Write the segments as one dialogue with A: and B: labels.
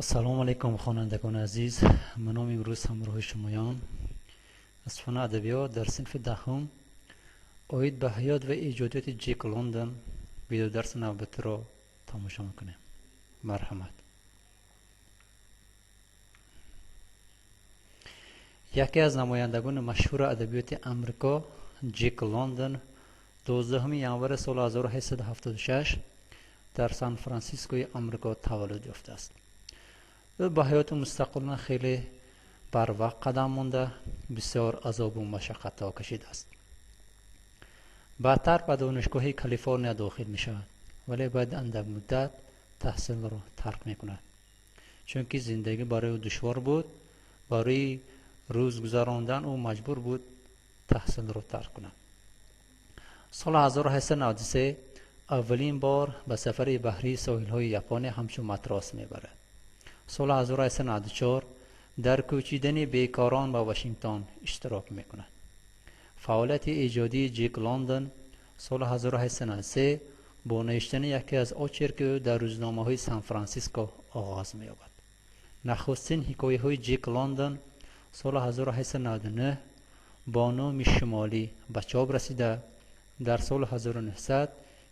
A: Ассалому алайкум, хонандагони азиз. Маном имрӯз ҳамроҳи шумоён аз фани адабиёт дар синфи 10 оид ба ҳаёт ва эҷодиёти Ҷек Лондон видеодарси навбатиро тамошо мекунем. Марҳамат. Яке аз намояндагони машҳури адабиёти Амрико Ҷек Лондон 12 январи соли 1876 дар Сан Франсискои Амрико таваллуд ёфтааст. Ӯ ба ҳаёти мустақилона хеле барвақт қадам монда, бисёр азобу машаққатҳо кашидааст. Баъдтар ба донишгоҳи Калифорния дохил мешавад, вале баъди андак муддат таҳсилро тарк мекунад, чунки зиндагӣ барои ӯ душвор буд. Барои рӯз гузарондан ӯ маҷбур буд таҳсилро тарк кунад. Соли 1893 аввалин бор ба сафари баҳрии соҳилҳои Япония ҳамчун матрос мебарад. Соли 1894 дар кӯчидани бекорон ба Вашингтон иштирок мекунад. Фаъолияти эҷодии Ҷек Лондон соли 1893 бо навиштани яке аз очерки ӯ дар рӯзномаҳои Сан Франсиско оғоз меёбад. Нахустин ҳикояҳои Ҷек Лондон соли 1899 бо номи Шимолӣ ба чоп расида, дар соли 1900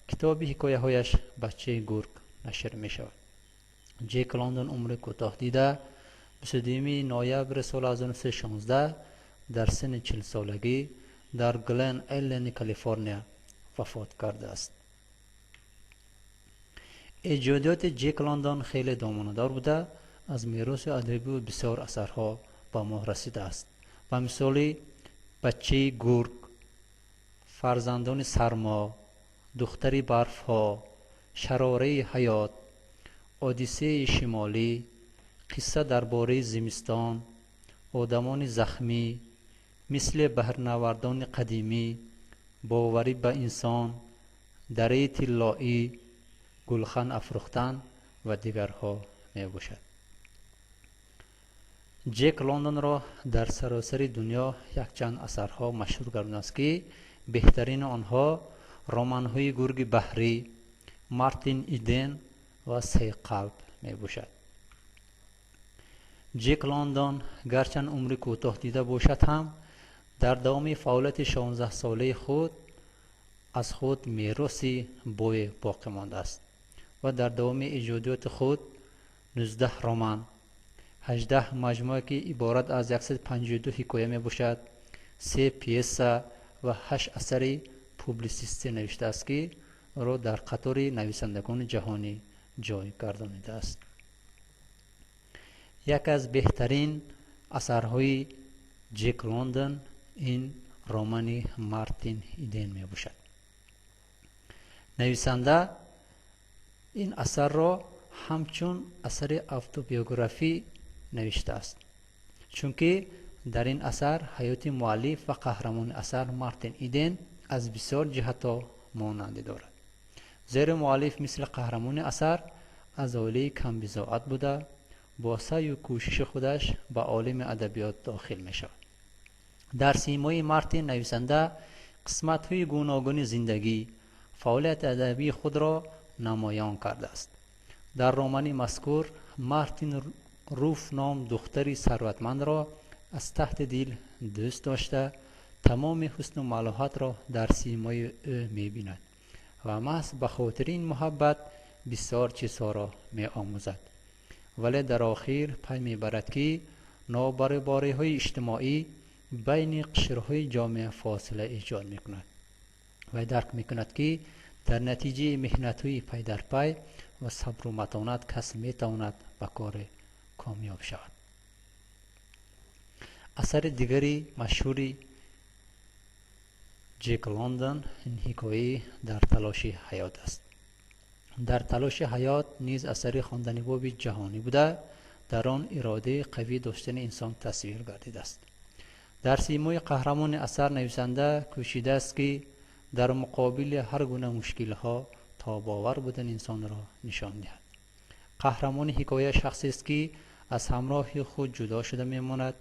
A: китоби ҳикояҳояш Бачаи гург нашр мешавад. Ҷек Лондон умри кӯтоҳ дида, 22 ноябри соли 1916 дар синни 40-солагӣ дар Глен Эллени Калифорния вафот кардааст. Эҷодиёти Ҷек Лондон хеле доманадор буда, аз мероси адабиу бисёр асарҳо ба мо расидааст. Ба мисоли Бачаи гург, Фарзандони сармо, Духтари барфҳо, Шарораи ҳаёт, Одиссеи шимолӣ, Қисса дар бораи зимистон, Одамони захмӣ, Мисли баҳрнавардони қадимӣ, Боварӣ ба инсон, Дараи тиллоӣ, Гулхан афрӯхтан ва дигарҳо мебошад. Ҷек Лондонро дар саросари дунё якчанд асарҳо машҳур гардонааст, ки беҳтарини онҳо романҳои Гурги баҳрӣ, Мартин Иден ва Се қалб мебошад. Ҷек Лондон гарчанд умри кӯтоҳ дида бошад ҳам, дар давоми фаъолияти 16-солаи худ аз худ мероси бое боқӣ мондааст ва дар давоми эҷодиёти худ 19 роман, 18 маҷмӯа, ки иборат аз 152 ҳикоя мебошад, се пьеса ва 8 асари публитсистӣ навиштааст, ки ӯро дар қатори нависандагони ҷаҳонӣ ҷой гардонидааст. Яке аз беҳтарин асарҳои Ҷек Лондон ин романи Мартин Иден мебошад. Нависанда ин асарро ҳамчун асари автобиографӣ навиштааст, чунки дар ин асар ҳаёти муаллиф ва қаҳрамони асар Мартин Иден аз бисёр ҷиҳатҳо монандӣ дорад. Зеро муаллиф мисли қаҳрамони асар аз оилаи камбизоат буда, бо саъю кӯшиши худаш ба олами адабиёт дохил мешавад. Дар симои Мартин нависанда қисматҳои гуногуни зиндагӣ, фаъолияти адабии худро намоён кардааст. Дар романи мазкур Мартин Руф ном духтари сарватмандро аз таҳти дил дӯст дошта, тамоми ҳусну малоҳатро дар симои ӯ мебинад ва маҳз ба хотири ин муҳаббат бисёр чизҳоро меомӯзад. Вале дар охир пай мебарад, ки нобаробариҳои иҷтимоӣ байни қишрҳои ҷомеа фосила эҷод мекунад ва дарк мекунад, ки дар натиҷаи меҳнатҳои пайдарпай ва сабру матонат кас метавонад ба коре комёб шавад. Асари дигари машҳури Ҷек Лондон ин ҳикояи Дар талоши ҳаёт аст. Дар талоши ҳаёт низ асари хонданибоби ҷаҳонӣ буда, дар он иродаи қавӣ доштани инсон тасвир гардидааст. Дар симои қаҳрамони асар нависанда кӯшидааст, ки дар муқобили ҳар гуна мушкилҳо тобовар будани инсонро нишон диҳад. Қаҳрамони ҳикоя шахсест, ки аз ҳамроҳи худ ҷудо шуда мемонад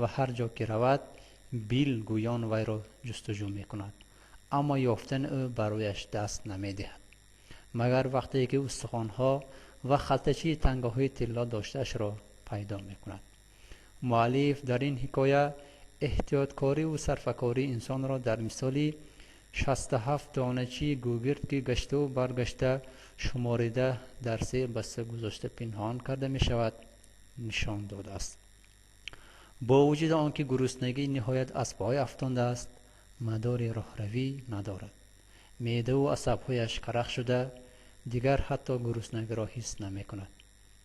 A: ва ҳар ҷо ки равад, Бил гӯён вайро ҷустуҷӯ мекунад, аммо ёфтани ӯ барояш даст намедиҳад, магар вақте ки устухонҳо ва халтачии тангаҳои тилло доштаашро пайдо мекунад. Муаллиф дар ин ҳикоя эҳтиёткориву сарфакории инсонро дар мисоли 67 доначии гугирд, ки гаштаву баргашта шуморида дар се баста гузошта пинҳон карда мешавад, нишон додааст. Бо вуҷуди он ки гуруснагӣ ниҳоят аз пой афтондааст, мадори роҳравӣ надорад. Меъдаву асабҳояш карах шуда, дигар ҳатто гуруснагиро ҳис намекунад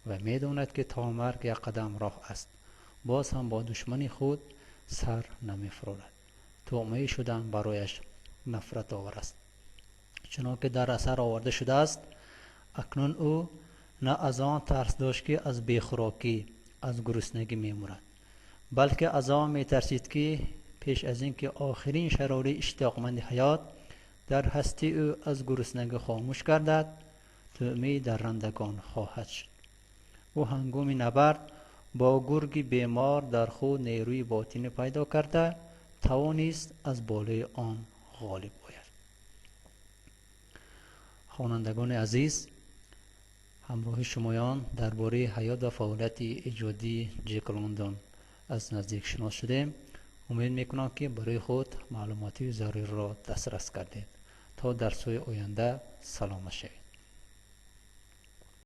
A: ва медонад, ки то марг як қадам роҳ аст, боз ҳам бо душмани худ сар намефурорад. Тӯъмаӣ шудан барояш нафратовар аст. Чунон ки дар асар оварда шудааст, акнун ӯ на аз он тарс дошт, ки аз бехӯрокӣ, аз гуруснагӣ мемурад, балки аз он метарсид, ки пеш аз ин ки охирин шарораи иштиёқманди ҳаёт дар ҳастии ӯ аз гуруснагӣ хомӯш гардад, тӯъмаи даррандагон хоҳад шуд. Ӯ ҳангоми набард бо гурги бемор дар худ нерӯи ботинӣ пайдо карда тавонист аз болои он ғолиб ояд. Хонандагони азиз, ҳамроҳи шумоён дар бораи ҳаёт ва фаъолияти эҷодии Ҷек Лондон аз наздик шинос шудем. Умед мекунам, ки барои худ маълумоти заруриро дастрас кардед. То дарсҳои оянда саломат шавед.